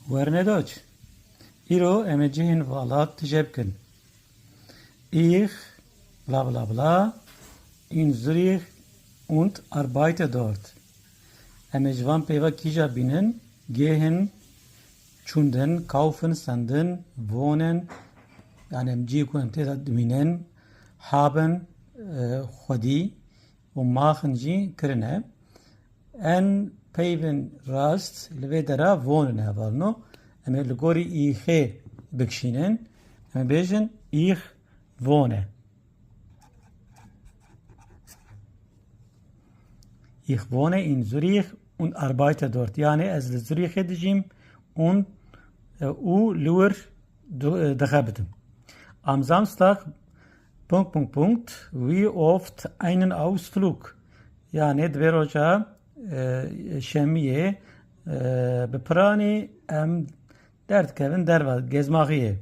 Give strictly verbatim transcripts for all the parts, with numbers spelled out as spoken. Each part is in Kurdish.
Werne Deutsch. Îro em ê cihên vala tije bikin. Ich, bla bla bla, in Zürich und arbeite dort. Em ê ji van peyva kîja bînin, gehen, çûndin, kaufen, sendin, wohnen, yani em cihê ku em tê de dimînin, haben, e, xwedî, û machen jî kirine. En peyvên rast li vê dera wohnen hevalno. Em ê li gorî ichê bikişînin. Em ê bêjin, ich wohne. Ich wohne in Zürich und arbeite dort. Yani ez li Zürîxê dijîm û, e, û li wir du-, e, dixebitim. Am Samstag, Punkt, Punkt, Punkt, wie oft einen Ausflug. Yani di vê roja, e, şemiyê, e, bi piranî em derdikevin derve, gezmaxiyê.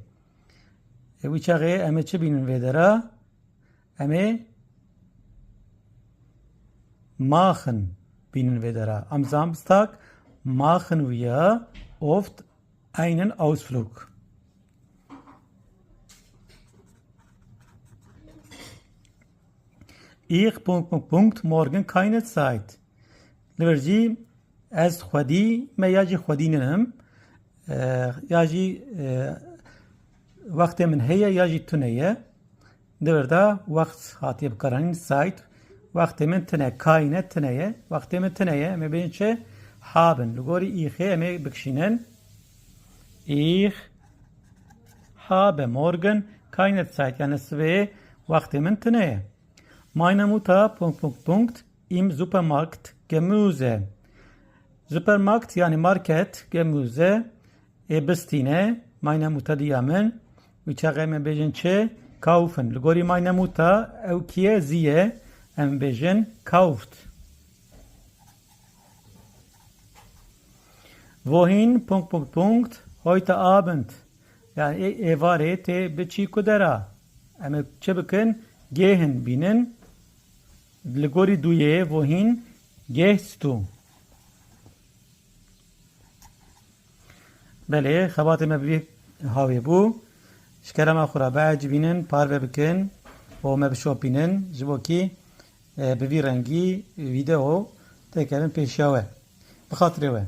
E, wî çaxê em ê çi bînin vê dera? Em ê machen bînin vê dera. Am Samstag machen wir oft einen Ausflug. Ich, Punkt, Punkt, Punkt, morgen keine Zeit. Li vir jî ez xwedî me ya jî xwedî ninim. Eh, ya jî, eh, wextê min heye ya jî tune ye. Di vir de wext hatiye bikaranîn, Zeit. Wextê min tine, keine tine ye. Wextê min tine ye. Em ê bêjin çi? Haben. Li gorî ichê em ê bikişînin. Ich habe morgen keine Zeit. Yani sibê wextê min tine ye. Meine Mutter, Punkt, Punkt, Punkt, im Supermarkt Gemüse. Supermarkt yani market, Gemüse, ê bistîne, meine Mutter diya min. Wî çaxê em ê bêjin çi? Kaufen. Li gorî meine Mutter, ew kî ye? Sie. Em bêjin kauft. Wohin, Punkt, Punkt, Punkt, heute Abend. Yani ê-, êvarê tê biçî ku dera. Em ê çi bikin? Gehen bînin. Li gorî duyê, wohin gehst du? Belê, xebatê me bi vî hawê bû. Ji kerema xwe re biecibînin, parve bikin û me bişopînin. Ji bo kî, e, bi vî rengî vîdeo têkevin pêşiya we. Bi xatirê we.